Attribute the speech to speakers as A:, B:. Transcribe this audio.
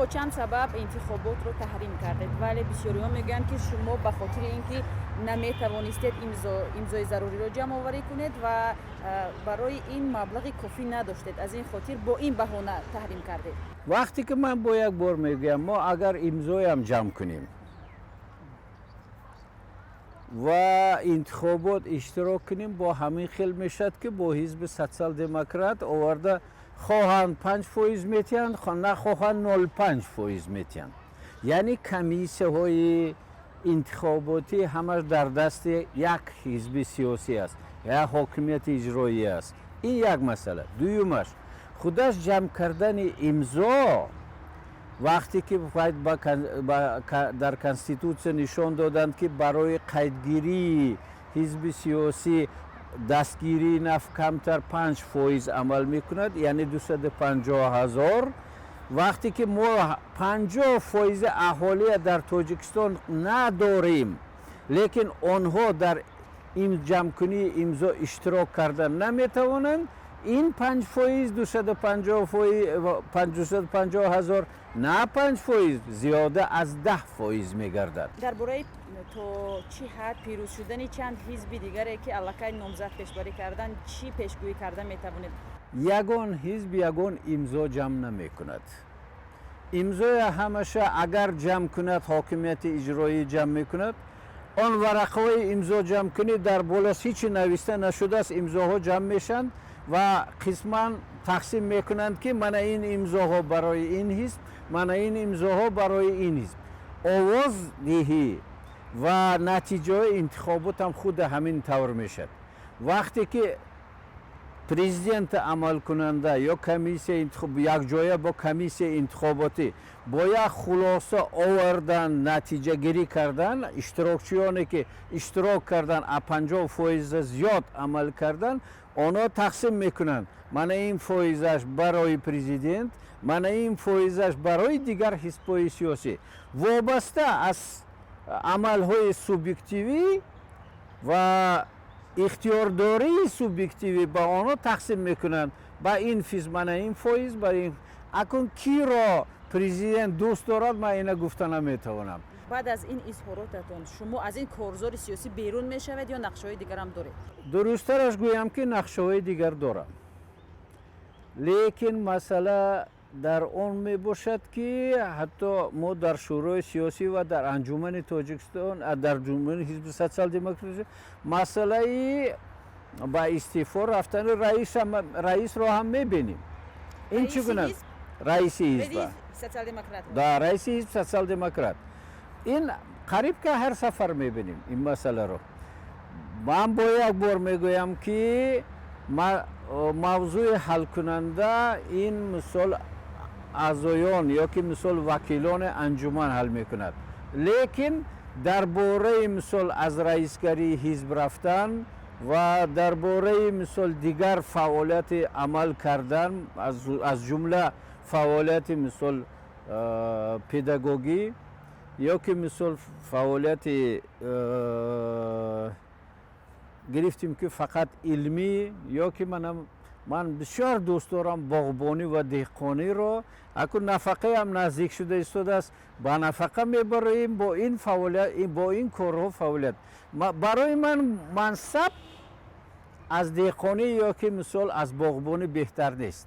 A: Бо чанд сабаб интихоботро таҳрим кардед, вале бисёриҳо мегӯянд, ки шумо ба хотири ин ки наметавонистед имзои заруриро ҷамъоварӣ кунед ва барои ин маблағи кофӣ надоштед, аз ин хотир бо ин баҳона таҳрим кардед.
B: Вақте ки ман бо як бор мегӯям, мо агар имзоям ҷамъ кунем ва интихобот иштирок кунем, бо ҳамин хел мешавад, ки бо ҳизби Социал-демократ оварда, хоҳанд, 5% метиҳанд, нахоҳанд, 0,5% метиҳанд. Яъне комиссияҳои интихоботӣ ҳамаш дар дасти як ҳизби сиёсӣ аст, як ҳокимияти иҷроӣ аст. Ин як масъала. Дуюмаш, худаш ҷамъ кардани имзо, вақте ки дар Конститутсия нишон доданд, ки барои қайдгирии ҳизби сиёсӣ дастгирии наф камтар 5% амал мекунад, яъне 250 000. Вақте ки мо 50 фоизи аҳолия дар Тоҷикистон надорем, лекин онҳо дар ин ҷамъкунии имзо иштирок карда наметавонанд, ин 5%, 250 000, на 5%, зиёда аз 10% мегардад.
A: Дар бораи то чӣ ҳад пирӯз шудани чанд ҳизби дигаре, ки аллакай номзад пешбарӣ карданд, чӣ пешгӯӣ карда метавонед?
B: Ягон ҳизб ягон имзо ҷамъ намекунад. Имзоя ҳамаша агар ҷамъ кунад, ҳокимияти иҷроӣ ҷамъ мекунад. Он варақаҳои имзо ҷамъкунӣ дар болос ҳичи нависта нашудааст. Имзоҳо ҷамъ мешаванд ва қисман тақсим мекунанд, ки мана ин имзоҳо барои ин ҳизб, мана ин имзоҳо барои ин ҳизб. Овоз диҳӣ ва натиҷаҳои интихобот ҳам худ ҳамин тавр мешавад. Вақте ки президенти амалкунанда ё комиссия якҷоя бо комиссияи интихоботӣ бо як хулоса овардан, натиҷагирӣ кардан, иштирокчиёне ки иштирок кардан, а 50 фоиза зиёд амал кардан, онҳо тақсим мекунанд: мана ин фоизаш барои президент, мана ин фоизаш барои дигар ҳизбҳои сиёсӣ. Вобаста аз амалҳои субъективӣ ва ихтиёрдории субъективӣ ба онҳо тақсим мекунанд: ба ин ҳизб мана ин фоиз, ба ин. Акун киро президент дӯст дорад, ман ина гуфта наметавонам.
A: Баъд аз ин изҳоротатон шумо аз ин корзори сиёсӣ берун мешавед ё нақшаҳои дигарам доред?
B: Дурусттараш гӯям, ки нақшаҳои дигар дорам, лекин масъала дар он мебошад, ки ҳатто мо дар Шӯрои сиёсӣ ва дар Анҷумани Тоҷикистон, дар Анҷумани ҳизби Социал-демократӣ масъалаи ба истеъфо рафтани раисро ҳам мебинем. Ин чӣ гуна раиси ҳизб? Да, раиси ҳизб Социал-демократ. Ин қариб ки ҳар сафар мебинем ин масъаларо. Ман бо як бор мегӯям, ки мавзӯи ҳалкунанда ин, мисол, аъзоён ё ки, мисол, вакилони анҷуман ҳал мекунад, лекин дар бораи, мисол, аз раисгарии ҳизб рафтан ва дар бораи, мисол, дигар фаъолияти амал кардан, аз ҷумла фаъолияти, мисол, педагогӣ ё ки, мисол, фаъолияти гирифтем, ки фақат илмӣ ё ки манам, ман бисёр дӯст дорам боғбонӣ ва деҳқониро. Акун нафақаам наздик шуда истодааст, ба нафақа мебароем, бо ин фаъолият, бо ин корҳо фаъолият. Барои ман мансаб аз деҳқонӣ ё ки, мисол, аз боғбонӣ беҳтар нест.